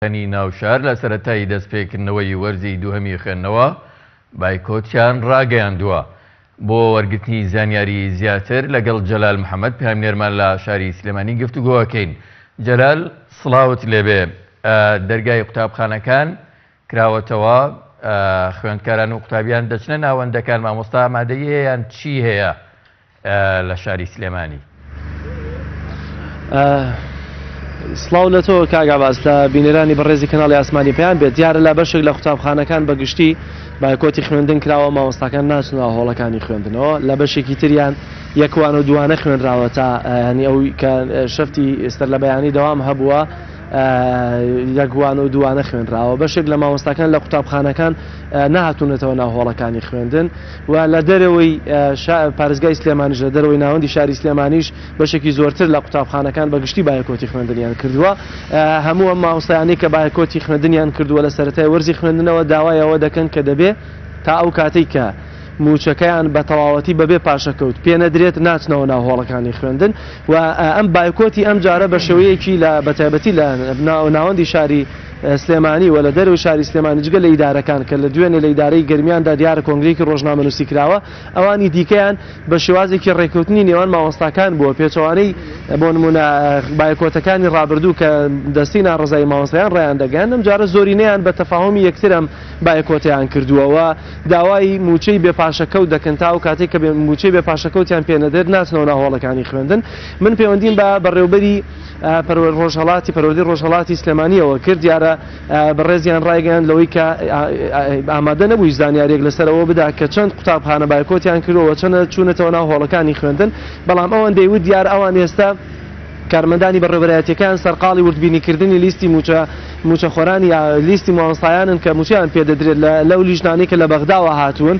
انی ناوشار لە سەرەتای دەستپێکردنەوەی وەرزی دووهەمی خوێندنەوە بایکۆتیان ڕاگەیاندووە. بۆ وەرگرتنی زانیاری زیاتر لەگەڵ جەلال محەمەد پەیامنێرمان لە شاری سلێمانی گفتوگۆ ئەکەین. جەلال سڵاوت لێبێ دەرگای قوتابخانەکان کراوەتەوە خوێندکاران و قوتابیان دەچنە ناوەندەکان مامۆستا ئامادەیی هەیە یان چی هەیە؟ لە شاری سلێمانی. سڵاو لە تۆ کاک عەباس لە بینەرانی بەڕێزی کەناڵی ئاسمانی پەیام بێت دیارە لە بەشێک لە قوتابخانەکان بە گشتی بایکۆتی خوێندن کراوە مامۆستاکان ناچنەوە هۆڵەکانی خوێندنەوە لە بەشێکی تریان یەکوان و دوانە خوێنراوە تا ینی ئەو کە شەفتی سەر لە بەیانی دەوام هەبووە یەکوان و دوانە خوێنراوە بەشێک لە مامۆستاکان لە قوتابخانەکان نەهاتوونەتەوە ناو هۆڵەکانی خوێندن و لە دەرەوەی پارێزگای سلێمانیش لە دەرەوەی ناوەندی شاری سلێمانیش بەشێکی زۆرتر لە قوتابخانەکان بە گشتی بایکۆتی خوێندنیان کردووە هەموو ئەم مامۆستایانەی کە بایکۆتی خوێندنیان کردووە لە سەرەتای وەرزی خوێندنەوە داوای ئەوە دەکەن کە دەبێ تا ئەو کاتەی کە مووچەکەیان بە تەواوەتی بەبێ پاشەکەوت پێنەدرێت ناچنەوە ناو هۆڵەکانی خوێندن و ئەم بایکۆتی ئەم جارە بە شێوەیەکی لە بەتایبەتی لە ناوەندی شاری سلێمانی و لە دەرەوەی شاری سلێمانی جگە لە ئیدارەکان کە لە دوێنێ لە ئیدارەی گەرمیاندا دیارە کۆنگرەیەکی ڕۆژنامەنووسی کراوە ئەوانی دیکەیان بە شێوازێکی ڕێککەوتنی نێوان مامۆستاکان بووە پێچەوانەی بۆ نمونە بایکۆتەکانی ڕابردوو کە دەستی ناڕەزایی مامۆستایان ڕایان دەگەیاند ئەم جارە زۆرینەیان بە تەفاهۆمی یەکتر ئەم بایکۆتەیان کردووە و داوای مووچەی بێ پاشەکەوت دەکەن تا ئەو کاتێک کە مووچەی بێ پاشەکەوتیان پێ نەدرێت ناچنەوە ناو هۆڵەکانی خوێندن من پەیوەندیم بە بەڕێوبەری پەروەر ڕۆژهەڵاتی پەروەردەی ڕۆژهەڵاتی سلێمانیەوە کرد دیارە بەڕێزیان ڕایگەیاند لەوەی کە ئامادە نەبوو هیچ زانیاریەک لەسەر ئەوە بدا کە چەند قوتابخانە بایکۆتیان کردووە چەند چوونەتەوە ناو هۆڵەکانی خوێندن بەڵام ئەوان دەیوت دیار ئەوان ئێستا کارمەندانی بەڕێوەبەرایەتیەکان سەرقاڵی وردبینیکردنی لیستی موچە موچەخۆرانی یا لیستی مامۆستایانن کە موچەیان پێدەدرێت لەو لیژنانەی کە لە بەغداوە هاتوون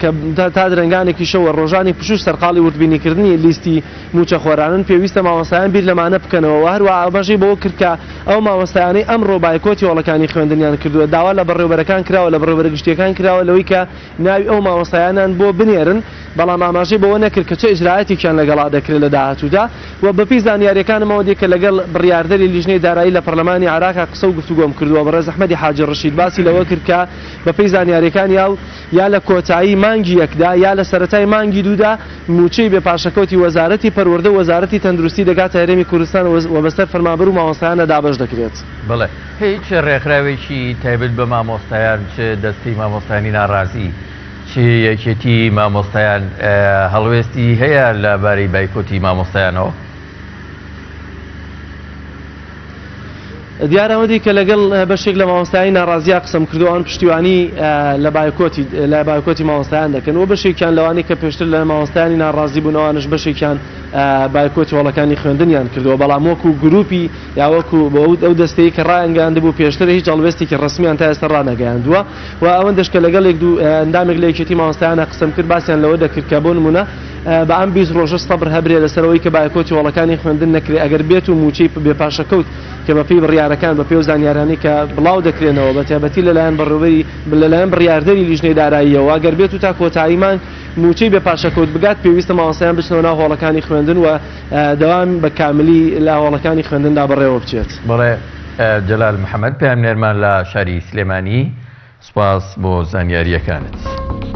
کە تا درەنگانێکی شەوە ڕۆژانی پشوش سەرقاڵی وردبینیکردنی لیستی مووچەخۆرانن، پێویستە مامۆستایان بیر لەمانە بکەنەوە و هەروەها ئاماژەی بەوە کرد کە ئەو مامۆستایانەی ئەمڕۆ بایکۆتی هۆڵەکانی خوێندنیان کردووە داوا لە بەڕێوەبەرەکان کراوە لە بەڕێوەبەرە گشتییەکان کراوە لەوەی کە ناوی ئەو مامۆستایانان بۆ بنێرن بەڵام ئاماژەی بەوە نەکرد کە چ ئیجرائاتێکیان لەگەڵا دەکرێت لە داهاتوودا و بەپێی زانیارییەکانمەوە دێ کە لەگەڵ بڕیاردەری لیژنەی دارایی لە پەرلەمانی عێراق قسە و گفتوگۆم کردووە بەڕێز ئەحمەدی حاجی ڕەشید باسی لەوە کرد کە بەپێی زانیارییەکانی ئەو یا لە کۆتایی مانگی یەکدا یا لە سەرەتای مانگی دوودا مووچەی بێ پاشەکەوتی وەزارەتی پەروەردە و وەزارەتی تەندروستی دەگاتە هەرێمی کوردستان و بەسەر فەرمانبەر و مامۆستایاندا دابەش دەکرێت. بەڵێ هیچ ڕێکخراوێکی تایبەت بە مامۆستایان چ دەستەی مامۆستایانی ناڕازی چ یەکێتی مامۆستایان هەڵوێستی هەیە لە بارەی بایکۆتی مامۆستایانەوە؟ دیارە ئەوەدی کە لەگەڵ بەشێک لە مامۆستایانی ناڕازییا قسەم کردو ئەوان پشتیوانی لە بایکۆتی لە بایکۆتی مامۆستایان دەکەن و بەشێکیان لەوانەی کە پێشتر لە مامۆستایانی ناڕازی بوون ئەوانش بەشێکیان بایکۆتی هۆڵەکانی خوێندنیان کردووە بەڵام وەکو گروپی یا وەکو ئەو دەستەی کە ڕایانگەیاندبوو پێشتر هیچ هەڵوێستێکی ڕەسمیان تا ئێستا ڕانەگەیاندووە و ئەوەندەش کە لەگەڵ یەک دوو ئەندامێک لە یەکێتی مامۆستایانە قسەم کرد باسیان لەوە دەکرد کە بۆ نمونە بە ئەم 20 ڕۆژە سەبر هەبرێ لەسەر ئەوەی کە بایکۆتی هۆڵەکانی خوێندن نەکرێ ئەگەر بێت و مووچەی بێ پاشەکەوت کە بەپێی بڕیارەکان بەپێی ئەو زانیارانەی کە بڵاو دەکرێنەوە بە تایبەتی لەلایەن بەڕێوەبەری لەلایەن بڕیاردەری لیژنەی داراییەوە ئەگەر بێت و تا کۆتایی مانگ مووچەی بێ پاشەکەوت بگات پێویستە مامۆستایان بچنەوە ناو هۆڵەکانی خوێندن و دەوام بە کاملی لە هۆڵەکانی خوێندندا بەڕێوە بچێت. بەڵێ جەلال محەمەد پەیامنێرمان لە شاری سلێمانی سوپاس بۆ زانیارییەکانت.